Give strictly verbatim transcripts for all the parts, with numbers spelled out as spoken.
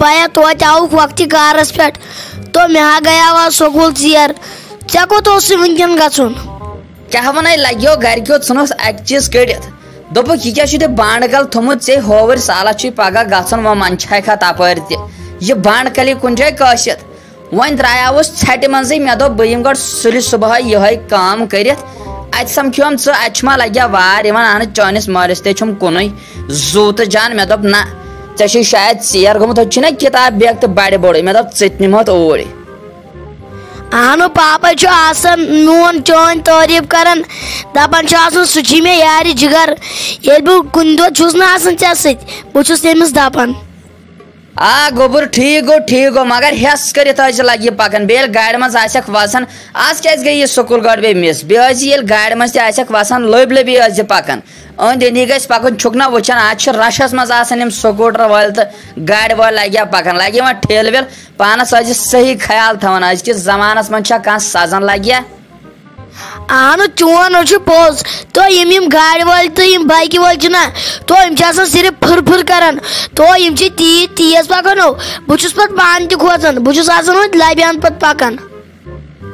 پیا توتہِ آوُکھ وقتہِ کارس پٮ۪ٹھ۔ تو مےٚ ہا گٔیاو آز سکوٗل ژیر۔ ژےٚ کوٚت اوسُے وٕنکٮ۪ن گژھُن؟ کیٛاہ وَنے، لَگیو گَرِکیو ژھٕنُس اَکہِ چیٖز کٔڑِتھ۔ دوٚپُکھ، "یہِ کیٛاہ چھُے تۄہہِ بانٛڈٕ کَل تھوٚمُت ژےٚ ہووٕرۍ؟ سالَس چھُے پَگاہ گژھُن، وۄنۍ منٛدچھایکھا تَپٲرۍ تہِ۔ یہِ بانٛڈٕ کَل یہِ کُنہِ جایہِ کٲسِتھ؟" وۄنۍ درٛایاوُس ژھٮ۪ٹہِ منٛزٕے، مےٚ دوٚپ، "بہٕ یِمہٕ گۄڈٕ سُلہِ صُبحٲے یِہوٚے کٲم کٔرِتھ۔ اَتہِ سَمکھیوم ژٕ، اَتہِ چھُ ما لَگیا وار یِوان اَنٕچ چٲنِس مٲلِس تہِ چھُم کُنُے زُو تہٕ جان؟" مےٚ دوٚپ، "نہ، ژےٚ چھُے شاید ژیر گوٚمُت، ہُتہِ چھُنہ کِتاب بیگ تہٕ بَڑِ بوٚڑُے، مےٚ دوٚپ، ژٕ تہِ نِمہٕ ہَتھ اوٗرۍ۔" اہنُو، پاپے چھُ آسان میون چٲنۍ تعریٖف کران، دپان چھُ آسان، "سُہ چھُے مےٚ یارِ جگر۔" ییٚلہِ بہٕ کُنہِ دۄہ چھُس نہٕ آسان ژےٚ سۭتۍ، بہٕ چھُس تٔمِس دپان۔ آ گوٚبُر، ٹھیٖک گوٚو، ٹھیٖک گوٚو، مگر ہٮ۪س کٔرِتھ ٲسۍ زِ لگہِ یہِ پکان۔ بیٚیہِ ییٚلہِ گاڑِ منٛز آسٮ۪کھ وسان، آز کیٛازِ گٔے یہِ سکوٗل گٲڑۍ بیٚیہِ مِس؟ بیٚیہِ ٲسۍ زِ ییٚلہِ گاڑِ منٛز تہِ آسٮ۪کھ وسان، لٔبۍ لٔبی ٲسۍ زِ پکان۔ أنٛدۍ أنٛدی گژھِ پَکُن، چھُکھ نہ وٕچھان، آز چھِ رَشَس منٛز آسان یِم سکوٗٹر وٲلۍ تہٕ گاڑِ وٲلۍ لَگہِ ہا پَکان، لَگہِ یِوان ٹھیلہٕ ویل۔ پانَس ٲسۍ زِ صحیح خیال تھاوان، أزکِس زمانَس منٛز چھا کانٛہہ سَزان لَگہِ ہا؟ اہنُو، چون حظ چھُ پوٚز۔ تہٕ یِم، یِم گاڑِ وٲلۍ تہٕ یِم بایکہِ وٲلۍ چھِنہ، تو یِم چھِ آسان صرف پھٕر پھٕر کَران۔ تو یِم چھِ تیٖتۍ تیز پَکان ہو، بہٕ چھُس پَتہٕ پانہٕ تہِ کھوژان، بہٕ چھُس آسان وۄنۍ لَبہِ ہَن پَتہٕ پَکان۔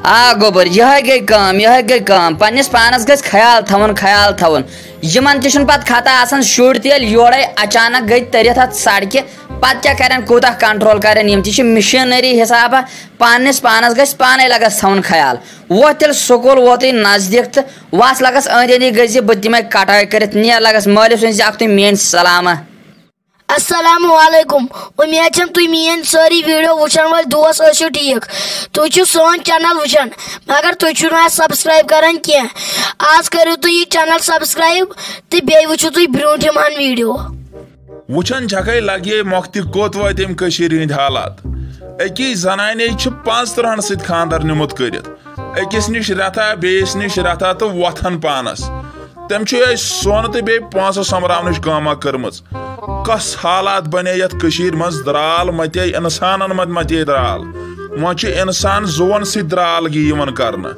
آ گوٚبُر، یِہوٚے گٔے کٲم، یِہوٚے گٔے کٲم۔ پنٛنِس پانَس گژھِ خیال تھاوُن، خیال تھاوُن۔ یِمَن تہِ چھُنہٕ پَتہٕ خطا آسان، شُرۍ تہِ ییٚلہِ یورَے اچانک گٔے تٔرِتھ اَتھ سڑکہِ، پَتہٕ کیٛاہ کَرَن، کوٗتاہ کنٹرول کَرَن؟ یِم تہِ چھِ مِشیٖنٔری حِسابہ، پنٛنِس پانَس گژھِ پانَے لَگَس تھاوُن خیال۔ وۄتھ تیٚلہِ سکوٗل ووتُے نزدیٖک تہٕ وَس لَگَس أنٛدۍ أنٛدی گٔژھۍ زِ بہٕ دِمَے کَٹٲے کٔرِتھ، نیر لَگَس مٲلِس ؤنۍ زِ اَکھتُے میٛٲنۍ سلامہ۔ السلام علیکم۔ امید چھم تُہۍ میٲنۍ سٲری ویڈیو وٕچھن وٲلۍ دوس ٲسِو ٹھیٖک۔ تُہۍ چھِو سٲنۍ چینل وٕچھان، مگر تُہۍ چھِو نہٕ اَسہِ سبسکرایب کران کینٛہہ۔ آز کٔرِو تُہۍ یہِ چینل سبسکرایب تہٕ بیٚیہِ وٕچھِو تُہۍ برونٛٹھِم ہن ویڈیو۔ وٕچھان چھکھے لگہِ مۄکھتہِ کوٚت وٲتۍ أمۍ کٔشیٖرِ ہٕنٛدۍ حالات۔ أکی زنانے چھِ پانٛژترٕہن سۭتۍ خانٛدر نیوٗمُت کٔرِتھ۔ أکِس نِش رٮ۪تھا، بیٚیِس نِش رٮ۪تھا تہٕ وۄتھان پانس۔ تٔمۍ چھُ أسۍ سۄن تہٕ بیٚیہِ پونٛسہٕ سۄمبراونٕچ کٲما کٔرمٕژ۔ کۄس حالات بنے یتھ کٔشیٖرِ منٛز؟ درٛال متے، انسانن منٛز متے درٛال۔ وۄنۍ چھُ انسان زُون سۭتۍ درٛال گی یِوان کرنہٕ۔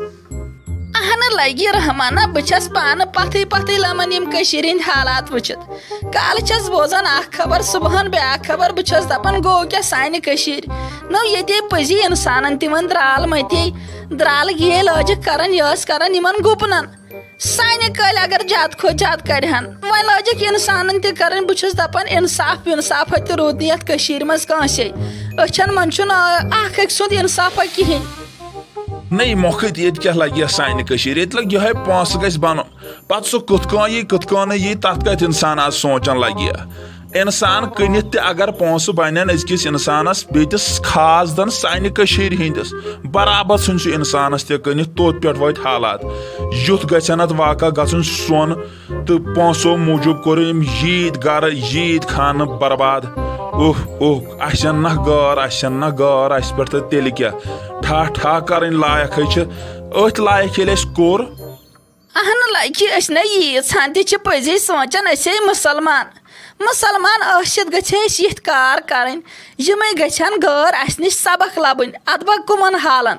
اہنہٕ لگہِ رحمانہ، بہٕ چھس پانہٕ پتھٕے پتھٕے لمان یِم کٔشیٖرِ ہٕنٛدۍ حالات وٕچھِتھ۔ کالہٕ چھس بوزان اکھ خبر، صبحن بیٛاکھ خبر، بہٕ چھس دپان، گوٚو کیٛاہ سانہِ کٔشیٖرِ؟ نو ییٚتے پٔزی انسانن تہِ وۄنۍ درٛال متے، درٛالہٕ گیے لٲجِکھ کران، یہِ ٲس کران یِمن گُپنن۔ سانہِ کٲلۍ اگر زیادٕ کھۄتہٕ زیادٕ کرِہن، وۄنۍ لٲجِکھ انسانن تہِ کرٕنۍ۔ بہٕ چھُس دپان، انصاف وِنصافا تہِ روٗد نہٕ یتھ کٔشیٖرِ منٛز کٲنٛسے۔ أچھن منٛز چھُنہٕ، آ، اکھ أکۍ سُنٛد انصافا کِہینۍ۔ نہ، یہِ مۄکھٕتۍ ییٚتہِ کیٛاہ لگہِ ہا سانہِ کٔشیٖرِ؟ ییٚتہِ لگہِ یِہوٚے پونٛسہٕ گژھِ بنُن، پتہٕ سُہ کُتھ کٲنۍ یی، کِتھ کٲنۍ یی، تتھ کتہِ انسان آز سونٛچان لگہِ ہا۔ انسان کٕنِتھ تہِ اگر پونٛسہٕ بنن أزکِس انسانس، بیٚیہِ تِس خاص دن سانہِ کٔشیٖرِ ہٕنٛدِس، برابر ژھٕنہِ سُہ انسانس تہِ کٕنِتھ، توٚت پٮ۪ٹھ وٲتۍ حالات۔ یُتھ گژھن اتھ واقعہ گژھُن، سۄن تہٕ پونٛسو موٗجوٗب کوٚر أمۍ ییٖتۍ گرٕ، ییٖتۍ خانہٕ برباد۔ اوہ، اوہ، اَسہِ چھَنہٕ نہ گٲر، اَسہِ چھَنہٕ نہ گٲر، اَسہِ پٮ۪ٹھ تہٕ تیٚلہِ کیٛاہ؟ ٹھاہ، ٹھاہ کَرٕنۍ لایق ہے چھِ۔ أتھۍ لایق ییٚلہِ اَسہِ کوٚر۔ اہنہٕ لگہِ، أسۍ نہ ییٖژ ہن تہِ چھِ پٔزی سونٛچان، أسۍ ہے مُسلمان۔ مُسلمان ٲسِتھ گژھِ ہے أسۍ یِتھۍ کار کرٕنۍ، یِمے گژھن غٲر اَسہِ نِش سبق لبٕنۍ۔ ادبا کُمن حالن؟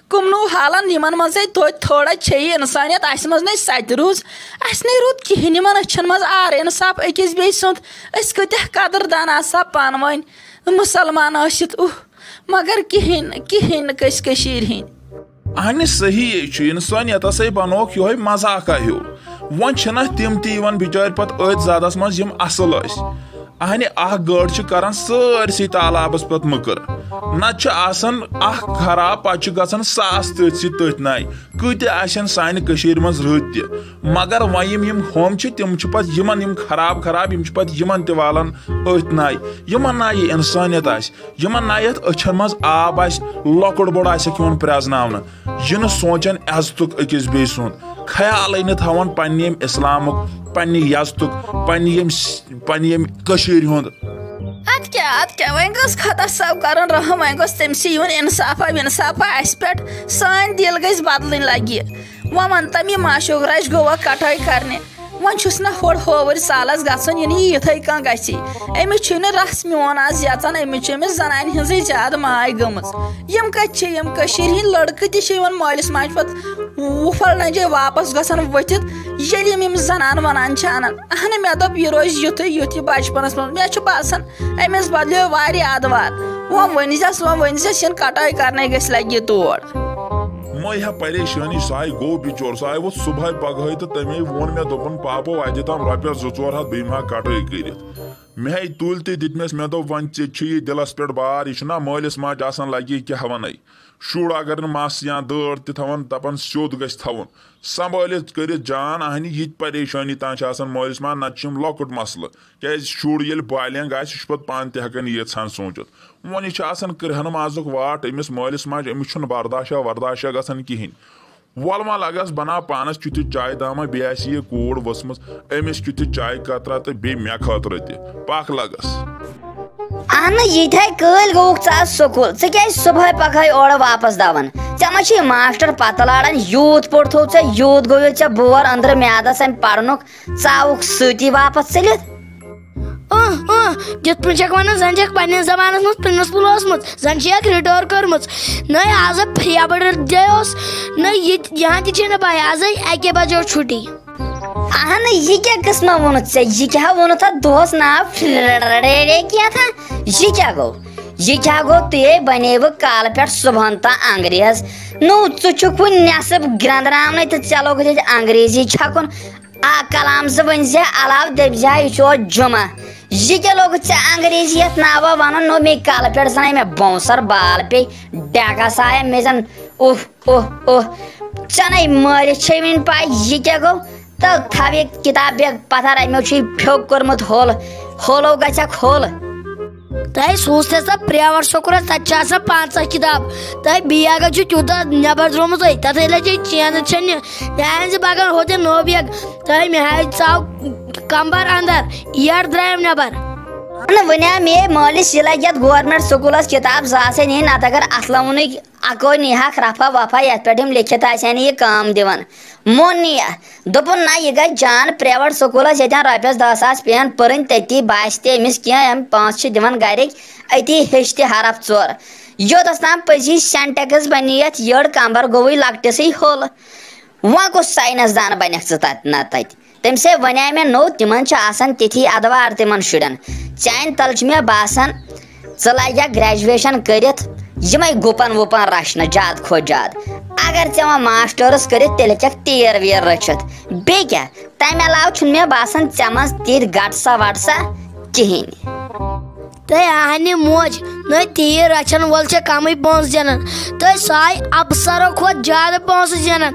کُمنو حالن یِمن منٛزے توتہِ تھوڑا چھیہِ انسانیت، اسہِ منٛز نے سۄ تہِ روٗز۔ اسہِ نے روٗد کِہینۍ، یِمن أچھن منٛز آر انصاف أکِس بیٚیہِ سُنٛد۔ أسۍ کۭتیاہ قدر دان آسہٕ ہا پانہٕ ؤنۍ مُسلمان ٲسِتھ، اُہ، مگر کِہینۍ نہٕ، کِہینۍ نہٕ کٲنٛسہِ کٔشیٖرِ ہِنٛدۍ۔ اہنہِ صحیح ہے چھُ، انسانیتس ہے بنووُکھ یِہوٚے مذاقہ ہیوٗ۔ وۄنۍ چھِنہ تِم تہِ یِوان بِچٲرۍ پتہٕ أتھۍ زدس منٛز یِم اصل ٲسۍ۔ اہنہِ اکھ گٲڑ چھِ کران سٲرسٕے تالابس پٮ۪ٹھ مٔکٕر۔ نتہٕ چھِ آسان اکھ خراب، پتہٕ چھِ گژھان ساس تٔتھۍ سۭتۍ تٔتھۍ نایہِ۔ کۭتیاہ آسن سانہِ کٔشیٖرِ منٛز رٕتۍ تہِ، مگر وۄنۍ یِم، یِم ہُم چھِ، تِم چھِ پتہٕ یِمن، یِم خراب خراب، یِم چھِ پتہٕ یِمن تہِ والان أتھۍ نایہِ۔ یِمن نا یہِ انسانیت آسہِ، یِمن نا یتھ أچھن منٛز آب آسہِ، لۄکُٹ بوٚڑ آسٮ۪کھ یِوان پرٛزناونہٕ۔ یہِ نہٕ سونٛچان عزتُک أکِس بیٚیہِ سُنٛد، خیالٕے نہٕ تھاوان پننہِ ییٚمہِ اسلامُک، پننہِ یزتُک، پننہِ ییٚمہِ س-، پننہِ ییٚمہِ کٔشیٖرِ ہُنٛد۔ ادٕ کیٛاہ، ادٕ کیٛاہ، وۄنۍ گوٚژھ خۄدا صٲب کرُن رحم، وۄنۍ گوٚژھ تٔمۍ سٕے یُن انصافا وِنصافا اسہِ پٮ۪ٹھ، سٲنۍ دِل گٔژھۍ بدلٕنۍ لگہِ۔ وۄنۍ ون تم، یہِ معشوق راج گوٚوا کٹٲے کرنہِ؟ وۄنۍ چھُس نہ ہورٕ ہووٕرۍ سالس گژھُن، یہِ نہٕ یہِ یِتھے کٔنۍ گژھِ۔ أمِس چھُے نہٕ رژھ میون آز یژان، أمِس چھِ أمِس زنانہِ ہٕنٛزٕے زیادٕ ماے گٔمٕژ۔ یِم کتہِ چھِ، یِم کٔشیٖرِ ہٕنٛدۍ لڑکہٕ تہِ چھِ یِوان مٲلِس ماجہِ پتہٕ وُپھل نجے واپس گژھان ؤتھِتھ، ییٚلہِ یِم یِم زنان ونان چھِ انان۔ اہنہٕ، مےٚ دوٚپ یہِ روزِ یُتھُے یُتھ یہِ بچپنس منٛز۔ مےٚ چھُ باسان أمِس بدلیو واریاہ ادوار۔ وۄنۍ ؤنۍ زٮ۪س، وۄنۍ ؤنۍ زٮ۪س، یِن کٹٲے کرنے گژھِ لگہِ یہِ تور۔ مہ ہا پریشٲنی، سُہ ہاے گوٚو بِچور، سُہ ہاے ووٚتھ صُبحٲے پگہٲے تہٕ تٔمۍ ووٚن مےٚ، دوٚپُن، "پاپو، اَتہِ تام رۄپیَس زٕ ژور ہَتھ، بہٕ یِمہٕ ہا کَٹٲے کٔرِتھ۔" مےٚ ہاے تُلۍ تہٕ دِتمَس، مےٚ دوٚپ، "وۄنۍ ژےٚ چھُ یہِ دِلَس پٮ۪ٹھ بار، یہِ چھُنہ مٲلِس ماجہِ آسان لَگہِ یہِ کیٛاہ وَنَے؟ شُر اگر نہٕ مَس یا دٲر تہِ تھاوان، دَپان سیوٚد گژھِ تھاوُن، سنبھٲلِتھ کٔرِتھ جان، اَہنہِ یہِ تہِ پریشٲنی تام چھِ آسان مٲلِس ماجہِ، نَتہٕ چھِ یِم لۄکُٹ مسلہٕ۔" کیازِ شُر ییٚلہِ بالینگ آسہِ، سُہ چھُ پتہٕ پانہٕ تہِ ہٮ۪کان یہِ یژھان سوٗنٛچِتھ۔ وۄنۍ چھِ آسان کرٛہنہٕ مازُک واٹھ أمِس مٲلِس ماجہِ، أمِس چھُنہٕ برداشا ورداشا گژھان کِہینۍ۔ وَل وَل لگس بناو پانس کیُتھ یہِ چایہِ دامہ، بیٚیہِ آسہِ یہِ کوٗر ؤژھمٕژ، أمِس کیُتھ یہِ چایہِ قطرہ تہٕ بیٚیہِ مےٚ خٲطرٕ تہِ۔ پکھ لگس۔ اہنہٕ، یِتھے کٲلۍ گوٚوُکھ ژٕ آز سکوٗل، ژٕ کیازِ صبحٲے پکھٲے اورٕ واپس دون؟ ژےٚ ما چھُے ماسٹر پتہٕ لاران؟ یوٗت پوٚرتھو ژےٚ، یوٗت گوٚو ژےٚ بور أنٛدرٕ میادس امہِ پرنُک۔ ژاوُکھ سۭتی واپس ژٔلِتھ۔ اہ، اہ، تِتھ پٲٹھۍ چھکھ ونان، زن چھکھ پننِس زمانس منٛز پرنسپل اوسمُت، زن چھکھ رِٹٲر کٔرمٕژ۔ نہ آز فریبر ڈے اوس، نہ یہِ تہِ، یہاں تہِ چھے نہٕ پاے، آزے اکے بجے چھُٹی۔ اہن، یہِ کیٛاہ قٕسمہ ووٚنُتھ ژےٚ؟ یہِ کیٛاہ ووٚنُتھ اتھ دۄہس ناو فریبر ڈے کیٛاہ تھا؟ یہِ کیٛاہ گوٚو؟ یہِ کیٛاہ گوٚو؟ تُہے بنے وٕ کالہٕ پٮ۪ٹھ صبحن تام انگریز۔ نوٗ، ژٕ چھُکھ وُنہِ نٮ۪صٕب گرٛنٛدراونٕے تہٕ ژےٚ لوگُتھ ییٚتہِ انگریزی چھکُن۔ آ، کلام زٕ ؤنۍ زِ علاوٕ دٔپۍ زِ ہا، یہِ چھُ اورٕ جمعہ۔ یہِ کیٛاہ لوگُتھ ژےٚ انگریزی یتھ ناوہ ونُن؟ نوٚو مے کلہٕ پٮ۪ٹھ زناے مےٚ بونسر بال پیٚیہِ، ڈیکس آیا مےٚ زن اوہ، اوہ، اوہ۔ ژےٚ نے مٲرِتھ چھے وٕنہِ پاے یہِ کیٛاہ گوٚو؟ تہٕ تھاو یہِ کتاب بیگ پتھر، امیو چھُے پھیوٚک کوٚرمُت ہوٚل، ہوٚلو گژھکھ ہوٚل۔ تۄہہِ سوٗزتھس سۄ پرٛیویٹ سکوٗلس، تتہِ چھِ آسان پنٛژاہ کتاب۔ تۄہہِ بیگ چھُ تیوٗتاہ نٮ۪بر درٛامُت، تۄہہِ تتھے لگہِ چینہٕ چھٔنہِ۔ مےٚ آیہِ زِ بگن ہوٚتہِ نوٚو بیگ۔ تۄہہِ مےٚ آیہِ ژاو کمبر اندر، یٔڈ درٛایم نٮ۪بر۔ نہ، وۄنۍ آو مے مٲلِس یہِ لگہِ یتھ گورمنٹ سکوٗلس کتاب زٕ آسے نِنۍ، نتہٕ اگر اتھ لونُے اکو نیہاکھ رفع وفع یتھ پٮ۪ٹھ یِم لیکھِتھ آسہِ ہن یہِ کٲم دِوان۔ مون نہٕ یہِ۔ دوٚپُن، نہ، یہِ گژھِ جان پرٛیویٹ سکوٗلس، ییٚتٮ۪ن رۄپیس دہ ساس پیٚیَن پٔرٕنۍ، تٔتی باسہِ تہِ أمِس کینٛہہ، أمۍ پونٛسہٕ چھِ دِوان گرِکۍ، أتی ہیٚچھِ تہِ حرف ژور۔ یوٚتس تام پٔزی سینٹیکس بنی یتھ یٔڈ کمبر گوٚوٕے لۄکٹِسٕے ہوٚل۔ وۄنۍ کُس ساینس دان بنکھ ژٕ تتہِ نتہٕ تتہِ؟ تٔمۍ سے ونے مےٚ، نوٚو، تِمن چھِ آسان تِتھی ادوار تِمن شُرٮ۪ن۔ چانہِ تل چھُ مےٚ باسان، ژٕ لگکھ گریجویشن کٔرِتھ یِمے گُپن وُپن رچھنہٕ زیادٕ کھۄتہٕ زیادٕ۔ اگر ژےٚ وۄنۍ ماسٹٲرٕس کٔرِتھ، تیٚلہِ ہیٚککھ تیٖر ویٖر رٔچھِتھ۔ بیٚیہِ کیٛاہ؟ تمہِ علاوٕ چھُنہٕ مےٚ باسان ژےٚ منٛز تِتھۍ گٹسا وٹسا کِہیٖنۍ۔ تہٕ اہنہِ موج، نٔے تیٖر رچھن وول چھےٚ کمٕے پونٛسہٕ زینان۔ تہٕ سۄے افسرو کھۄتہٕ زیادٕ پونٛسہٕ زینان۔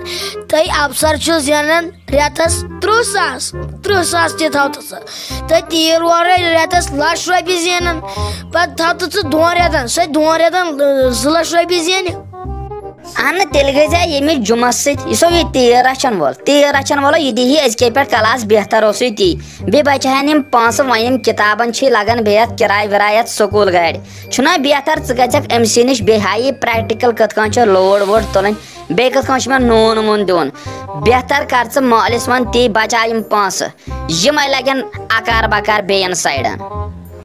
تہٕ افسر چھُ زینان رٮ۪تس تٕرٛہ ساس، تٕرٛہ ساس تہِ تھاو تہٕ ژٕ۔ تہٕ تیٖر وورے رٮ۪تس لچھ رۄپیہِ زینان۔ پتہٕ تھاو تہٕ ژٕ دۄن رٮ۪تن، سۄے دۄن رٮ۪تن، اۭں، زٕ لچھ رۄپیہِ زینہِ۔ اہن، تیٚلہِ گٔے زِ ییٚمِس جُمعس سۭتۍ، یُس یہِ تیٖر رچھن وول، تیٖر رچھن وولو، یہِ دِیہِ أزکے پٮ۪ٹھ کلاس بہتر اوسُے تی۔ بیٚیہِ بچہِ ہن یِم پونٛسہٕ، وۄنۍ یِم کِتابن چھِ لگان، بیٚیہِ یتھ کِراے وِراے، یتھ سکوٗل گاڑِ۔ چھُنہ بہتر ژٕ گژھکھ أمۍ سٕے نِش، بیٚیہِ ہایہِ یہِ پریکٹیکل کِتھ کٔنۍ چھِ لوڈ ووڈ تُلٕنۍ، بیٚیہِ کِتھ کٔنۍ چھُ مےٚ نوٗن ووٗن دیُن۔ بہتر کر ژٕ مٲلِس ون تی، بچاو یِم پونٛسہٕ، یِمے لگن اکار بکار بیٚین سایڈن۔